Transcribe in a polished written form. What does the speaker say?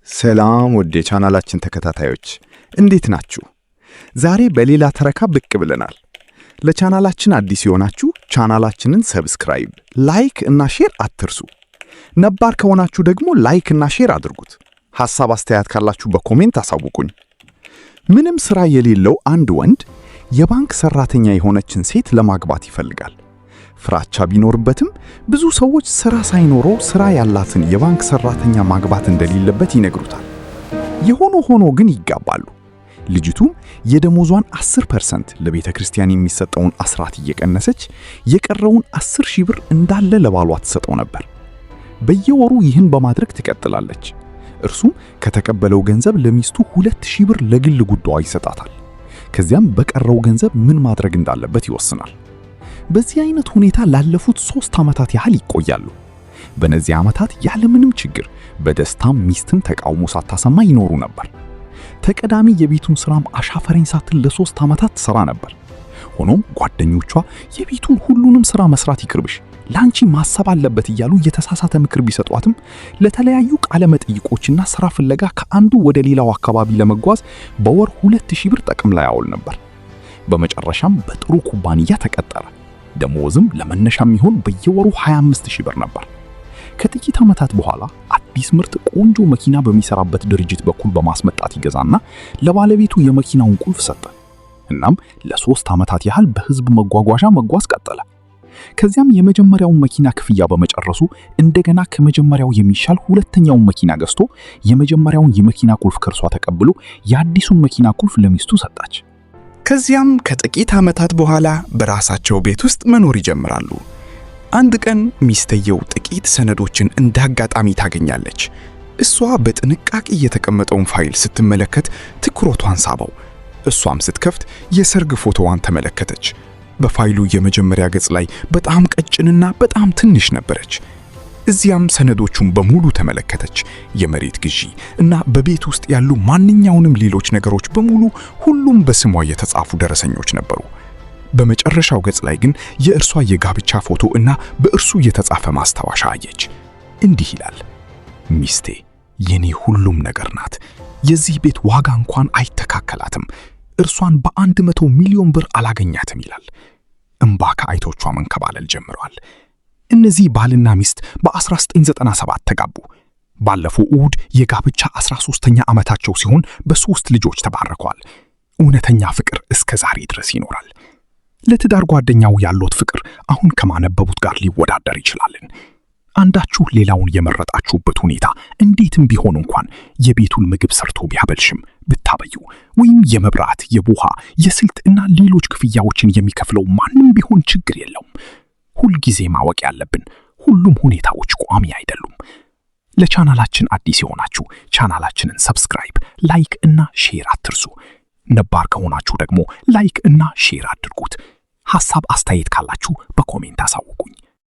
ሰላም ውድ የቻናላችን ተከታታዮች፣ እንዴት ናችሁ? ዛሬ በሌላ ትረካ ብቅ ብለናል። ለቻናላችን አዲስ የሆናችሁ ቻናላችንን subscribe፣ like እና share አትርሱ። ነባር ከሆናችሁ ደግሞ like እና share አድርጉት። ሐሳብ አስተያየት ካላችሁ በ comment አሳውቁኝ። ምንም ሥራ የሌለው አንድ ወንድ የባንክ ሰራተኛ የሆነችን ሴት ለማግባት ይፈልጋል። ፍራቻ ቢኖርበትም ብዙ ሰዎች ሥራ ሳይኖረው ሥራ ያላትን የባንክ ሰራተኛ ማግባት እንደሌለበት ይነግሩታል። የሆነ ሆኖ ግን ይጋባሉ። ልጅቱም የደሞዟን 10% ለቤተ ክርስቲያን የሚሰጠውን አስራት እየቀነሰች የቀረውን 10 ሺህ ብር እንዳለ ለባሏ ትሰጠው ነበር። በየወሩ ይህን በማድረግ ትቀጥላለች። እርሱም ከተቀበለው ገንዘብ ለሚስቱ 2,000 ብር ለግል ጉዳዩ ይሰጣታል። ከዚያም በቀረው ገንዘብ ምን ማድረግ እንዳለበት ይወስናል። በዚህ አይነት ሁኔታ ላለፉት 3 ዓመታት ያህል ይቆያሉ። በእነዚህ ዓመታት ያለምንም ችግር በደስታም ሚስትም ተቃውሞ ሳታሰማ ይኖሩ ነበር። ተቀዳሚ የቤቱን ስራም አሻፈረኝ ሳትል ለ3 ዓመታት ትሰራ ነበር። ሆኖም ጓደኞቿ የቤቱን ሁሉንም ስራ መስራት ይቅርብሽ፣ ላንቺ ማሰብ አለበት እያሉ የተሳሳተ ምክር ቢሰጧትም ለተለያዩ ቃለ መጠይቆችና ስራ ፍለጋ ከአንዱ ወደ ሌላው አካባቢ ለመጓዝ በወር 2,000 ብር ጥቅም ላይ ያውል ነበር። በመጨረሻም በጥሩ ኩባንያ ተቀጠረ። ደሞዝም ለመነሻ የሚሆን በየወሩ 25,000 ብር ነበር። ከጥቂት ዓመታት በኋላ አዲስ ምርት ቆንጆ መኪና በሚሰራበት ድርጅት በኩል በማስመጣት ይገዛና ለባለቤቱ የመኪናውን ቁልፍ ሰጠ። እናም ለ3 ዓመታት ያህል በህዝብ መጓጓዣ መጓዝ ቀጠለ። ከዚያም የመጀመሪያውን መኪና ክፍያ በመጨረሱ እንደገና ከመጀመሪያው የሚሻል ሁለተኛውን መኪና ገዝቶ የመጀመሪያውን የመኪና ቁልፍ ከእርሷ ተቀብሎ የአዲሱን መኪና ቁልፍ ለሚስቱ ሰጣች። ከዚያም ከጥቂት ዓመታት በኋላ በራሳቸው ቤት ውስጥ መኖር ይጀምራሉ። አንድ ቀን ሚስትየው ጥቂት ሰነዶችን እንዳጋጣሚ ታገኛለች። እሷ በጥንቃቄ የተቀመጠውን ፋይል ስትመለከት ትኩረቷን ሳበው። እሷም ስትከፍት የሰርግ ፎቶዋን ተመለከተች። በፋይሉ የመጀመሪያ ገጽ ላይ በጣም ቀጭንና በጣም ትንሽ ነበረች። እዚያም ሰነዶቹን በሙሉ ተመለከተች። የመሬት ግዢ እና በቤት ውስጥ ያሉ ማንኛውንም ሌሎች ነገሮች በሙሉ፣ ሁሉም በስሟ የተጻፉ ደረሰኞች ነበሩ። በመጨረሻው ገጽ ላይ ግን የእርሷ የጋብቻ ፎቶ እና በእርሱ የተጻፈ ማስታወሻ አየች። እንዲህ ይላል፦ ሚስቴ የኔ ሁሉም ነገር ናት። የዚህ ቤት ዋጋ እንኳን አይተካከላትም። እርሷን በ100 ሚሊዮን ብር አላገኛትም ይላል። እምባ ከዓይኖቿ መንከባለል ጀምሯል። እነዚህ ባልና ሚስት በ1997 ተጋቡ። ባለፈው እሁድ የጋብቻ 13ኛ ዓመታቸው ሲሆን በሦስት ልጆች ተባርከዋል። እውነተኛ ፍቅር እስከ ዛሬ ድረስ ይኖራል። ለትዳር ጓደኛው ያሎት ፍቅር አሁን ከማነበቡት ጋር ሊወዳደር ይችላልን? አንዳችሁ ሌላውን የመረጣችሁበት ሁኔታ እንዴትም ቢሆን እንኳን የቤቱን ምግብ ሰርቶ ቢያበልሽም ብታበዩ ወይም የመብራት፣ የውሃ፣ የስልክ እና ሌሎች ክፍያዎችን የሚከፍለው ማንም ቢሆን ችግር የለውም። ሁልጊዜ ማወቅ ያለብን ሁሉም ሁኔታዎች ቋሚ አይደሉም። ለቻናላችን አዲስ የሆናችሁ ቻናላችንን subscribe፣ like እና share አትርሱ። ነባር ከሆናችሁ ደግሞ like እና share አድርጉት። ሐሳብ አስተያየት ካላችሁ በ comment አሳውቁኝ።